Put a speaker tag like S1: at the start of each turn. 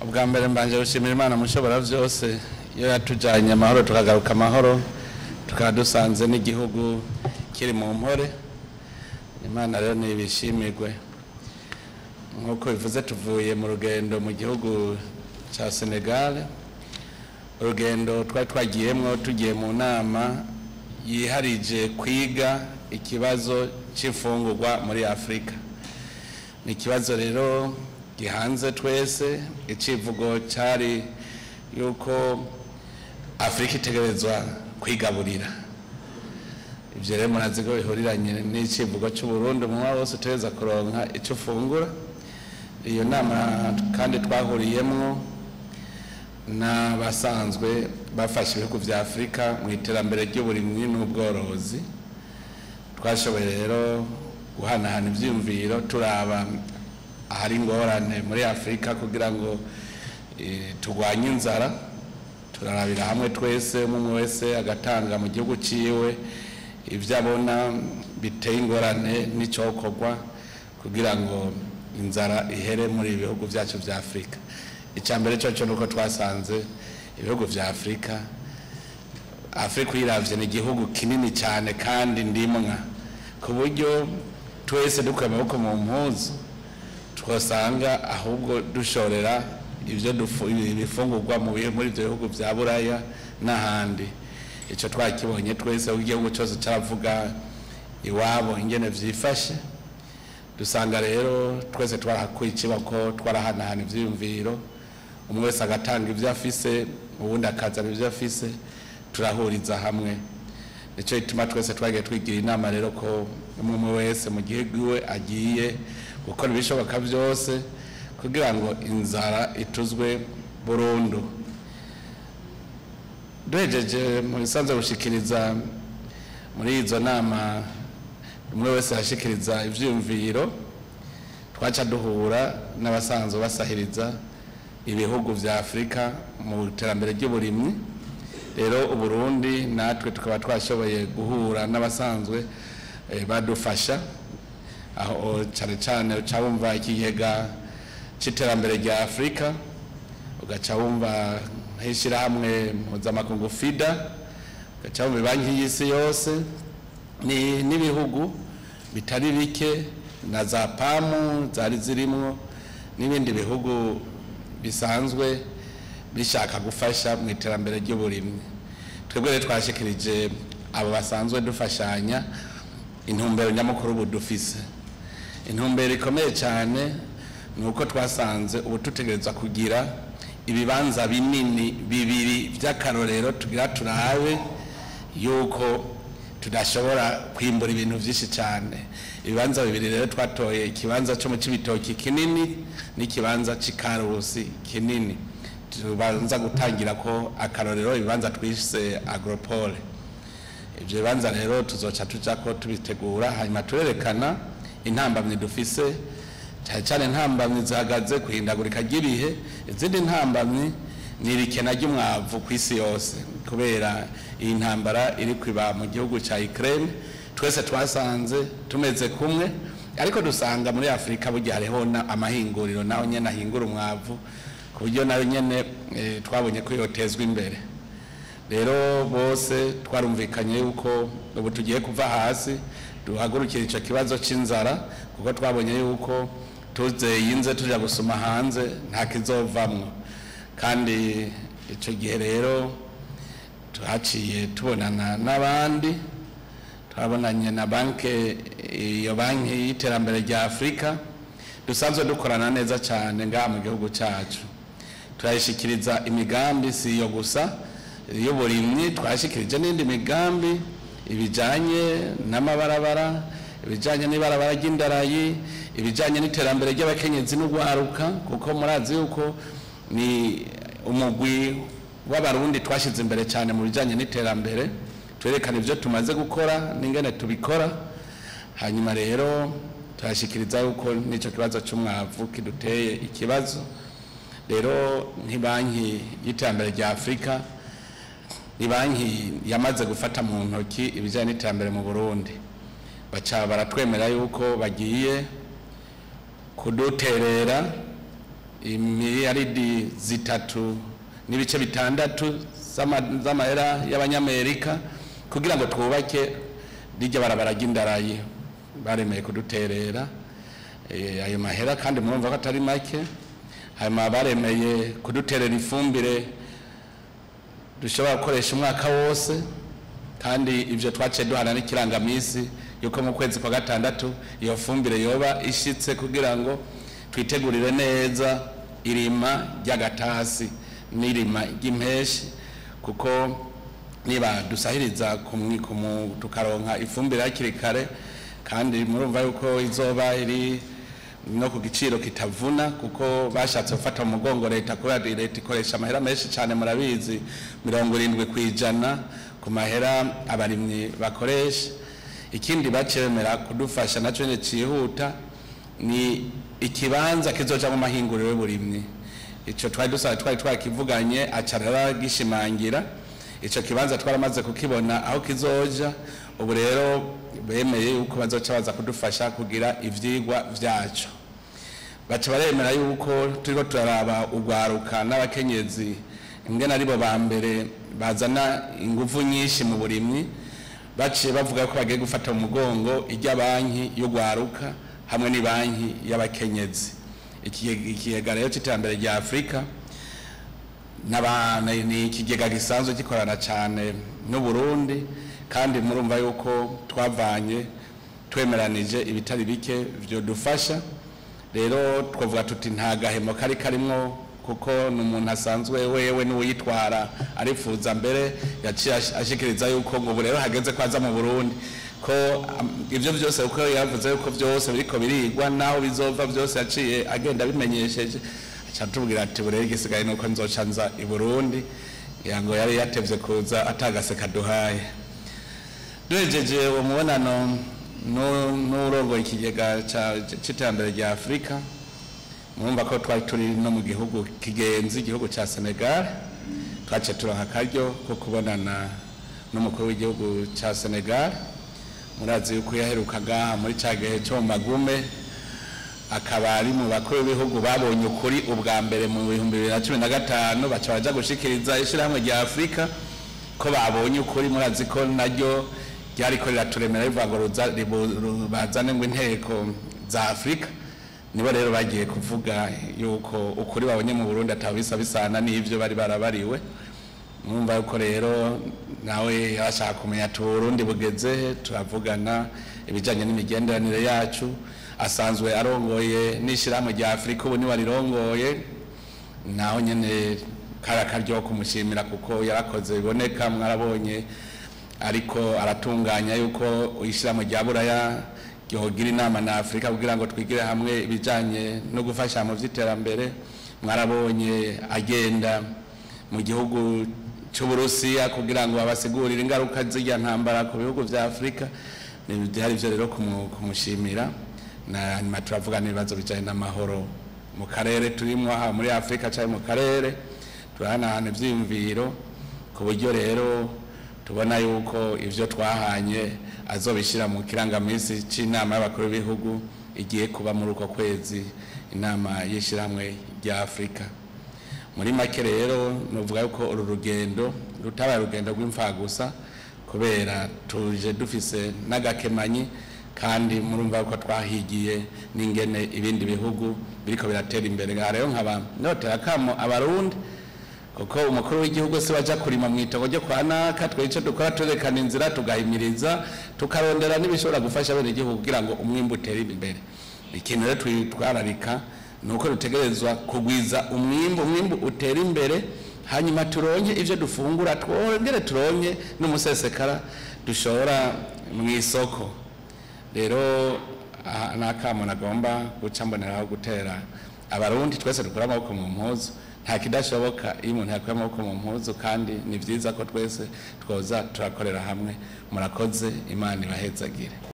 S1: Ubwa mbere mbanje gushimira Imana mushobora byose iyo yatujanye amahoro tukagaruka amahoro, tukaba dusanze n'igihugu kiri mu mpore. Imana rero nibishimirwe. Nk'uko bivuze, tuvuye mu rugendo mu gihugu cya Senegal. Urugendo twari twagiyemwo, tugiye mu nama yiharije kwiga ikibazo c'imfungurwa muri Afurika. Ni ikibazo rero gihanze twese. Icivugo cyari yuko Afurika itegerezwa kwigaburira. Ibyo rero murazi ko bihuriranye n'icivugo cy'Uburundi, umunwa wose utegereza kuronka icyo ufungura. Iyo nama kandi twahuriyemwo n'abasanzwe bafasha ibihugu vya Afurika mu iterambere ry'uburimyi n'ubworozi. Twashoboye rero guhanahana ivyiyumviro, turaba ahari ingorane muri Afurika kugira ngo turwanye inzara. Turarabira hamwe twese, umwe wese agatanga mu gihugu ciwe ivyo abona biteye ingorane n'icokorwa kugira ngo inzara ihere muri ibi bihugu vyacu vya Afurika. Icya mbere cyo nuko twasanze ibihugu vya Afurika, Afurika uyiravye ni igihugu kinini cyane kandi ndimwa, ku buryo twese dukuye amaboko mu mpuzu twasanga ahubwo dushorera ivyo ibifungurwa muri ivyo bihugu vya Buraya n'ahandi. Ico twakibonye twese, aho igihugu cyose caravuga iwabo ingene vyifashe. Dusanga rero twese twarahakuye icibako, twarahanahana ivyiyumviro, umwe wese agatanga ivyo afise, uwundi akazana ivyo afise, turahuriza hamwe. Nico gituma twese twagiye twigira inama rero ko umwe umwe wese mu gihugu iwe agiye gukora ibishoboka byose kugira ngo inzara ituzwe burundu. Duhejeje mu bisanzwe gushikiriza muri izo nama, umwe wese yashikiriza ivyiyumviro, twaca duhura n'abasanzwe basahiriza ibihugu vya Afurika mu iterambere ry'uburimyi. Rero Uburundi natwe tukaba twashoboye guhura n'abasanzwe badufasha aho, cyane cyane uca wumva ikigega c'iterambere rya Afurika, ugaca wumva nk'ishirahamwe mpuzamakungu FIDA, ugaca wumva Banki y'Isi Yose n'ibihugu bitari bike na za PAMU zari zirimwo n'ibindi bihugu bisanzwe bishaka gufasha mu iterambere ry'uburimyi. Twebwe rero twashikirije abo basanzwe dufashanya intumbero nyamukuru ubu dufise. Intumbero ikomeye cyane ni uko twasanze ubu tutegerezwa kugira ibibanza binini bibiri by'akarorero, tugira turabe yuko tudashobora kwimbura ibintu byinshi cyane. Ibibanza bibiri rero twatoye, ikibanza cyo mu Cibitoki kinini n'ikibanza c'Ikarusi kinini, tubanza gutangira ko akarorero, ibibanza twise agropole. Ibyo bibanza rero tuzoca tuja ko tubitegura, hanyuma turerekana intambamyi dufise, cyane cyane intambamyi zihagaze kuhindagurika ry'ibihe. Izindi ntambamyi ni irikena ry'umwavu ku isi yose kubera iyi ntambara iri kwiba mu gihugu cya Ukraine. Twese twasanze tumeze kumwe, ariko dusanga muri Afurika burya hariho amahinguriro naho nyene ahingura umwavu, ku buryo nayo nyene twabonye ko yotezwa imbere. Rero bose twarumvikanye yuko ubu tugiye kuva hasi duhagurukira ico kibazo c'inzara, kuko twabonye yuko tuzeyinze tuja gusuma hanze nta kizovamwo. Kandi ico gihe rero tuhaciye tubonana n'abandi, twabonanye na banke, iyo Banki y'Iterambere rya Afurika dusanzwe dukorana neza cyane ngaha mu gihugu cyacu. Turayishikiriza imigambi, si iyo gusa y'uburimyi, twashikirije n'indi migambi ibijanye n'amabarabara, ibijanye n'ibarabara ry'indarayi, ibijanye n'iterambere ry'abakenyezi n'ugwaruka, kuko murazi yuko ni umugwi w'Abarundi twashize imbere cyane mu bijanye n'iterambere. Twerekana ibyo tumaze gukora n'ingene tubikora. Hanyuma rero turashikiriza yuko n'icyo kibazo cy'umwavu kiduteye ikibazo. Rero nk'ibanki y'Iterambere rya Afurika, ni banki yamaze gufata mu ntoki ibijyanye n'iterambere mu Burundi, baca baratwemera yuko bagiye kuduterera. imiliyaridi 3.6 z'amahera y'abanyamerika kugira ngo twubake rijya barabara ry'indarayi. Baremeye kuduterera ayo mahera kandi murumva ko atari make. Hanyuma baremeye kuduterera ifumbire dushobora gukoresha umwaka wose, kandi ivyo twaciye duhana n'ikirangamisi yuko mu kwezi kwa 6 iyo fumbire yoba ishitse kugira ngo twitegurire neza irima ry'agatasi n'irima ry'impeshi, kuko niba dusahiriza tukaronka ifumbire hakiri kare, kandi murumva yuko izoba iri no ku giciro kitavuna, kuko bashatse gufata mu mugongo leta, kubera leta ikoresha amahera menshi cyane, murabizi 70% ku mahera abarimyi bakoresha. Ikindi bacemera kudufasha naco nyene cihuta ni ikibanza kizoja mu mahinguriro y'uburimyi. Ico twari dusaba, twari twakivuganye, acarara gishimangira ico kibanza twaramaze kukibona aho kizoja. Ubu rero bemeye yuko bazoca baza kudufasha kugira ivyigwa vyaco. Baca baremera yuko turiko turaraba ugwaruka n'abakenyezi ingene aribo ba mbere bazana inguvu nyinshi mu burimyi. Baciye bavuga ko bagiye gufata mu mugongo ijya banki y'ugwaruka hamwe n'ibanki y'abakenyezi. Ikigega rero c'iterambere rya Afrika ni ikigega gisanzwe gikorana cyane n'u Burundi, kandi murumva yuko twavanye twemeranije ibitari bike byo dufasha. Rero twavuga tuti nta gahemo kari karimwo, kuko n'umuntu asanzwe wewe n'uwitwara arifuza mbere yaciye ashikiriza yuko ngo rero hageze kwaza mu Burundi, ko ivyo byose uko yavuze yuko byose biriko birigwa naho bizova byose yaciye agenda bimenyesheje. Aca tubwira ati burere igisigaye nuko nzoca nza i Burundi, yango yari yatevye kuza atagaseka duhaye. Duhejeje uwo mubonano n'urongoye ikigega c'iterambere rya Afrika, murumva ko twari turi no mu gihugu kigenzi, igihugu ca Senegal. Twaciye turonka akaryo ko kubonana n'umukuru w'igihugu ca Senegal. Murazi yuko yaheruka ngaha muri ca gihe co mu magume, akaba ari mu bakuru b'ibihugu babonye ukuri ubwa mbere mu 2015, baca baja gushikiriza ishirahamwe rya Afrika ko babonye ukuri. Murazi ko naryo ryariko riraturemera rivuga ngo bazane ngo inteko za Afrika. Nibo rero bagiye kuvuga yuko ukuri babonye mu Burundi atabisa bisana n'ivyo bari barabariwe. Mwumva yuko rero nawe yashaka kumenya ati Burundi bugeze, turavugana ibijanye n'imigenderanire yacu. Asanzwe arongoye n'ishirahamwe rya Afrika, ubu niwe arirongoye, naho nyene karakaryo kumushimira kuko yarakoze biboneka. Mwarabonye ariko aratunganya yuko ishirahamwe rya Buraya ryogira inama na Afrika kugira ngo twigire hamwe ibijanye no gufasha mu vy'iterambere. Mwarabonye agenda mu gihugu c'Uburusiya kugira ngo abasigurire ingaruka z'irya ntambara ku bihugu vya Afrika. Ni ivyo rero kumushimira. Na hanyuma turavuga n'ibibazo bijanye n'amahoro mu karere turimwo, aha muri Afrika canke mu karere, turahanahana ivyiyumviro ku buryo rero tubona yuko ivyo twahanye azobishira mu kirangamisi c'inama y'abakuru b'ibihugu igiye kuba muri uko kwezi, inama y'ishirahamwe rya Afrika. Muri make rero novuga yuko uru rugendo rutabaye urugendo rw'imfagusa, kubera tuje dufise n'agakemanyi, kandi murumva ko twahigiye n'ingene ibindi bihugu biriko biratera imbere. Rero nkaba notera kamo abarundi, kuko umukuru w'igihugu se waja kurima mu itongo ryo kwa naka, twice dukora turekana inzira, tugahimiriza, tukarondera n'ibishobora gufasha bene igihugu kugira ngo umwimbu utere imbere. Ikintu rero twitwararika nuko dutegerezwa kugwiza umwimbu utera imbere, hanyuma turonke ivyo dufungura, twongere turonke n'umusesekara dushora mu isoko. Rero nakamo nagomba guca mboneraho gutera abarundi twese dukura amaboko mu mpuzu. Nta kidashoboka iyo umuntu yakuye amaboko mu mpuzu, kandi ni vyiza ko twese twoza turakorera hamwe. Murakoze, Imana ibahezagire.